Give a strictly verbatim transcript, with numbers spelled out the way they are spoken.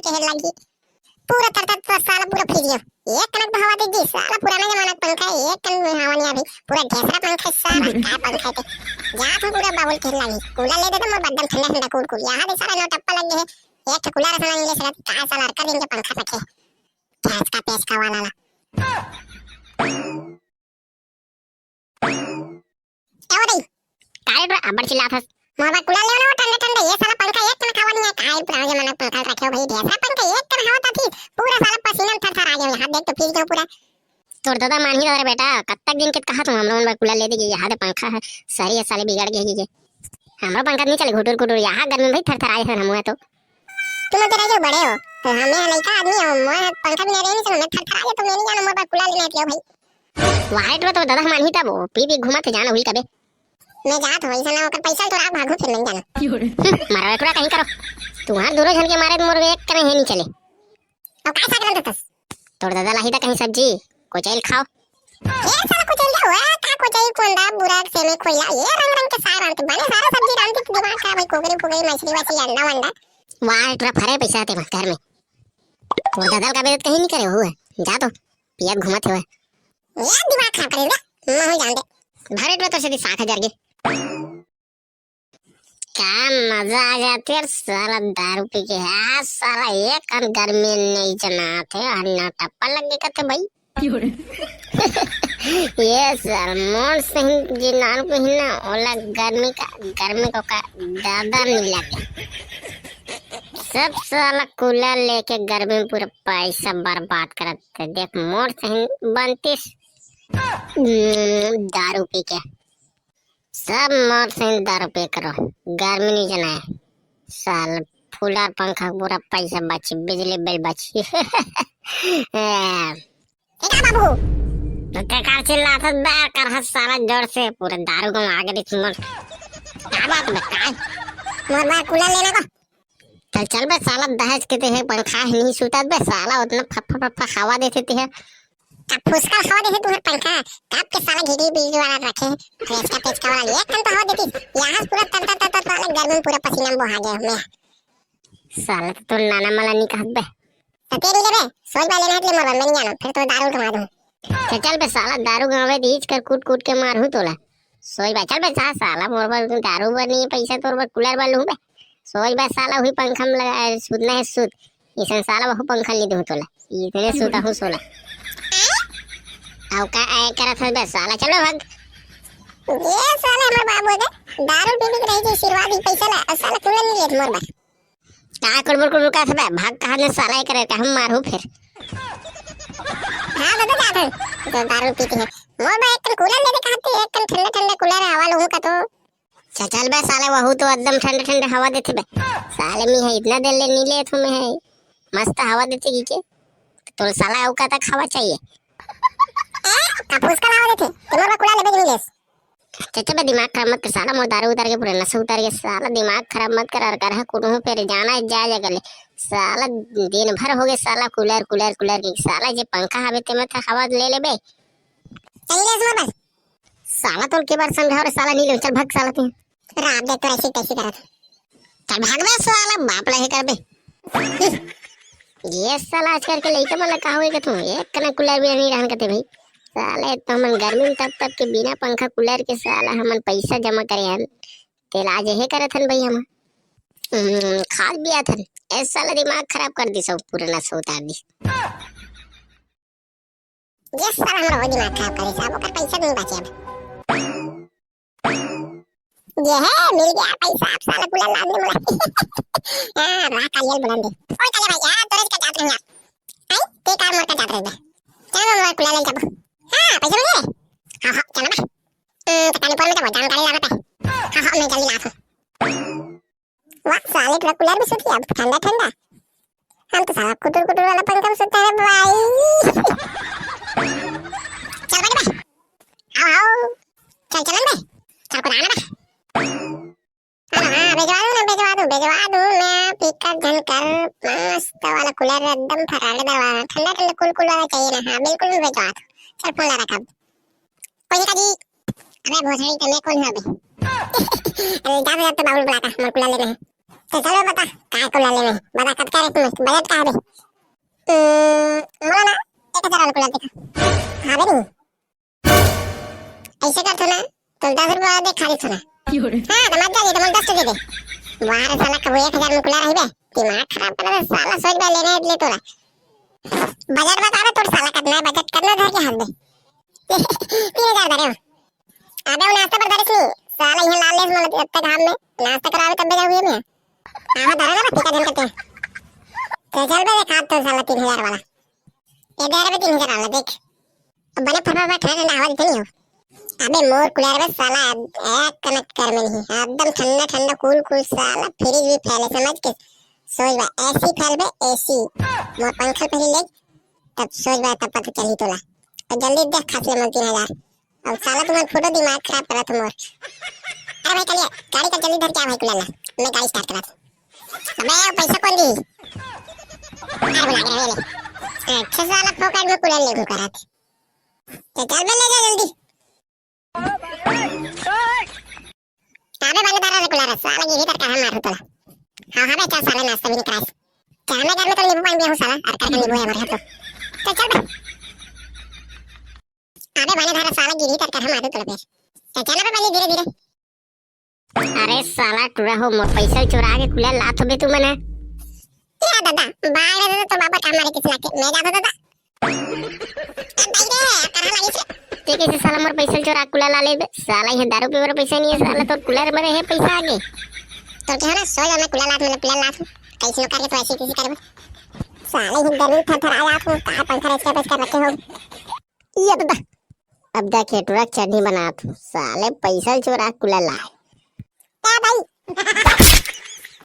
के हेल लगी। पूरा थरथर तो साला पूरा फ्रिज गयो। एक कनक हवा दे जी, साला पुराना जमाना के पंखा है, एक कन हवा नहीं अभी। पूरा ढेसरा पंखा है साला, का पंखा है ते। जा तू पूरा बाबुल खेल लगी। कूलर ले दे तो मोर बदन ठंडा ठंडा कूल कूल। यहाँ दे साला नौ टप्पा लग गए है। एक ठो कूलर ऐसा नहीं ले सकत, का साला हर कर इनके पंखा रखे। ठेसका पेचका वाला ला। ए वो दई, काहे रे अब्बड़ चिल्लात हस? मोर बर कूलर ले ना, वो ठंडा ठंडा, ये साला पंखा एक ठन हवा नहीं है, काहे पुराना जमाना के पंखा रखे हो भाई, ढेसरा पंखा एक ठन हवा था थी, पूरा साला पसीना में थरथर आ गया, हाथ देख तो फील गया पूरा। तोर दादा मानही दादा रे बेटा, कत्तक दिन के कहा तुम हम लोगन बर कूलर ले देगी, यहाँ दे पंखा है, सही है साले बिगड़ गई है। हमरो पंखा नहीं चले घुटुर घुटुर, यहाँ गर्मी में भाई थरथर आए हैं हम तो। तुम तो रह जाओ बड़े हो, तो हमें लड़का आदमी हो, मैं पंखा बिना रह नहीं सकता, मैं थरथर आ गया तो मैं नहीं जाना, मोर बर कूलर लेना है भाई। वाइट में तो दादा मानही तब वो पी पी घुमा थे जाना हुई कबे। मैं जात हूँ, ऐसा ना होकर पैसा तो राख भागू फिर नहीं जाना। हम्म, मारो टुरा कहीं करो। तुम्हार दोनों जन के मारे मोर एक कने है नहीं चले। अब काय साग रंधत हस? तोर दादा लाही था कहीं सब्जी, कोचैल खाओ। ये साला कोचैल क्या हुआ? का कोचैल कोंदा बुराक से में खोइला? ये रंग रंग के साग रांधते, बने सारा सब्जी रांधते, तो दिमाग खराब है, कोकरी फोकरी, मछली वछली, अंडा वंडा। वाह, टुरा फरे पैसा आते घर में। तोर दादा का बेइज्जत कहीं नहीं करे हुआ। जा तो, पिया घुमत हुआ। ये दिमाग खराब करे ना, मैं हूँ जान दे। भरे टुरा तो सीधी सात हजार के। का मजा आ जाते यार साला दारू पी के। हाँ साला, ये कन गर्मी नहीं जनात है, अन्ना टप्पा लग गए कथे भाई। ये साल मोर सही जे नानकू ही ना, ओला गर्मी का, गर्मी को का ज्यादा नहीं लगे। सब साला कूलर लेके गर्मी में पूरा पैसा बर्बाद करत थे। देख मोर सही बनतीस, हम्म, दारू पी के। सब मोर सही दारू पी करो, गर्मी नहीं जनाए। साल कूलर पंखा पूरा पैसा बची, बिजली बिल बची। ए, ए का बाबू? तो ते का चिल्लात हस बे, करहस साला जोर से, पूरा दारू को आगे दिख मोर। का बात बे, का? मोर बर कूलर लेना को। चल, चल बे साला, दहेज के ते है, पंखा ही नहीं सुतात बे साला, उतना फफा फफा हवा देते ते है। का फुसका हवा देते तुम्हारे पंखा, कब के साला घिरी बिजली वाला रखे, फुसका पेचका वाला लिए, कल तो हवा देती, यहाँ से पूरा तर तर तर तर तर गर्मी में पूरा पसीना में बहा गया मैं। साला तो तुम नाना मला नहीं कहत बे। सतेरी रे बे, सोच बा लेना है ले मोर बंदे नहीं जानो, फिर तो दारू उठवा दूँ। चल, चल बे साला, दारू गावे दीज कर कूट कूट के मारू तोला। सोच बा, चल बे सा-, साला मोर बर दारू बर नहीं पैसा, तोर बर कूलर बर लूँ बे। सोच बा साला, हुई पंखा में लगा, सुतना है सुत। इसन साला बहु पंखा नहीं दूँ तोला। इतने सुता हूँ सोला। आओ का आए करत है बे साला, चलो भाग। ये साला हमार बाबू दे, दारू पी के रही थी, आशीर्वाद ही पैसा ला, साला कूलर नहीं लेत मोर बर। का कुड़बुड़ कुड़बुड़ का सब है? भाग कहाँ ने साला, एक रहे हम मारू फिर। हाँ, दादा जात है। जो दारू पीती है। मोर बा एक कन कूलर ले दे कहते, एक कन ठंडा ठंडा कूलर हवा लूँ का तो। चल, चल बे साले, वहू तो एकदम ठंडा ठंडा हवा देते बे। साले मी है इतना देर ले नी ले तुम्हें है। मस्त हवा देते की के? तो साला अउ का तक हवा चाहिए? ए, का फुसका हवा देते? तुम्हारा कूलर ले दे नहीं लेस। चचा बे दिमाग खराब मत कर साला, मोर दारू उतार के पूरा नशा उतार के साला दिमाग खराब मत कर, अर कर कुटहूँ फिर जाना है जा जगह ले। साला दिन भर हो गए साला कूलर कूलर कूलर के साला जे पंखा हवे ते में था हवा ले लेबे। चल ले इसमें बस। साला तोल के बार समझाओ रे साला, नहीं ले चल भाग साला तू। रात दे तो ऐसी तैसी करत। चल भाग बे साला, बाप ला ही कर बे। ये साला आजकल के लइका मन ला का होए के तू, एक कना कूलर भी नहीं रहन कते भाई। साला एक तो हमन गर्मी में तप तप के बिना पंखा कूलर के साला हमन पैसा जमा करे हन, तेल आज हे करत हन भाई हम। हम्म, खाद बिया थन, ए साला दिमाग खराब कर दी सब, पूरा नशा उतार दी। ये साला हमरा वो दिमाग खराब करे साहब, ओकर पैसा नहीं बचे अब। ये है, मिल गया पैसा, आप साला कूलर लाद दे मोला। हाँ, वाह, कालियल बुलंद है। ओए, कालिया भाई, यार, तोरे का जात रहना। आई, ते कार मोर का जात रहना। चल, मोर कूलर ले जाबो। हाँ, पैसा मिले? हाँ, हाँ, चल ना। हम्म, पता नहीं कौन में जाबो, जानकारी लाना पे। हाँ, हाँ, मैं जल्दी लात हूँ। वाह, साले, पूरा कूलर में सुत गया, अब ठंडा ठंडा। हम तो साला कुटुर कुटुर वाला पंखा में सोते हैं भाई। चल बड़े भाई, आओ आओ, चल चलन बे, चल कुदाना बे। हाँ हाँ, भेजवा दूँ ना, भेजवा दूँ, भेजवा दूँ मैं, फिकर झन कर। मस्त वाला कूलर, एकदम फराटेदार वाला, ठंडा ठंडा कुल कुल वाला चाहिए ना। हाँ बिल्कुल, मैं भेजवा दूँ। चल फोन ला रखा अब। कोई का जी। अबे भोसड़ी, ते मैं कौन हूँ अबे? अरे जा तो, जा तो बाबुल बुलाता, मोर कूलर लेना है। तो चलो बता, काय कूलर लेना है? बता, कतका रेट में? बजट का हवे? हम्म, मोला ना एक हजार वाला कूलर देखा। हाँ बे नहीं। ऐसे कर तो ना, तो दस रुपया दे, खरीद तो ना। हाँ, तो मत जाइए, तो मोला दस तो दे दे। वाह रे साला, कबो एक हजार में कूलर रही बे? दिमाग खराब कर दे साला, सोच बे लेना है ले तोला। बजट बता बे तोर साला, कतना है बजट, कतना धर के हाथ बे? तीन हजार धरे हो। अबे वो नाश्ता पर धरे नहीं, साला यहाँ लाल लेस मोला इतना घाम में, नाश्ता करावे तब बे जाऊँ मैं। हाँ, हाँ, धरो ना, बस टीका देन करते हैं। तो चल बे, देखा तो साला तीन हजार वाला। ये दे रहे बे तीन हजार वाला, देख। अब बने फरफर में ठंडा ठंडा हवा देते नहीं हो। अबे मोर कूलर बे साला, एक कनक कर में नहीं, एकदम ठंडा ठंडा, कूल कूल साला, फ्रिज भी फैले, समझ के? सोच बा, एसी फैल बे, एसी। मोर पंखा पहले ले, तब सोच बा, तब पता चली तोला। और जल्दी देख, खास ले मन तीन हजार। अब साला तुम्हारा फोटो दिमाग खराब करा तुम और। अरे भाई कालिया, गाड़ी का जल्दी धर के आ भाई, कुलाला, मैं गाड़ी स्टार्ट करा दूँ। अबे यार, पैसा कौन दी? अरे बुला के रहे ले। अच्छा साला फोकट में कुलाला ले घुका रहा था। तो चल बे, ले जा जल्दी। अबे बने धरा रे कुलाला, साला गिरी तर कहाँ मारू तोला। हाँ, हाँ बे, चल साला नाश्ता भी नहीं कराई। क्या मैं घर में तो नींबू पानी भी हूँ साला, और कर नींबू है हमारे हाथ तो। तो चल बे। अबे बने धरा साला गिरी तर कहाँ मारू तोला फिर। तो चल बे पहले धीरे धीरे। अरे साला टूरा हो, मोर पैसा चुरा के कुलाला लात हो बे तू मने। ए दादा, बाहर दादा तो बाबा काम मारे किसी लाके, मैं जाता दादा। ए भाई रे, कहाँ लागिस रे? ते कैसे साला मोर पैसा चुरा कुलाला ले बे? साला ये दारू पीवर पैसा नहीं है, साला तो कूलर में रहे पैसा आगे। तो क्या ना, सो जा, मैं कुलाला लात, मतलब कुलाला लात हूँ। कैसे लोग करके तो ऐसे किसी करबे। साले ही गर्मी थर थर आ जात हूँ, का पंखा रच का रखे हो। ये दादा, अब देखे टूरा चटनी बनात हूँ, साले पैसा चुरा कुलाला लाए। ए भाई।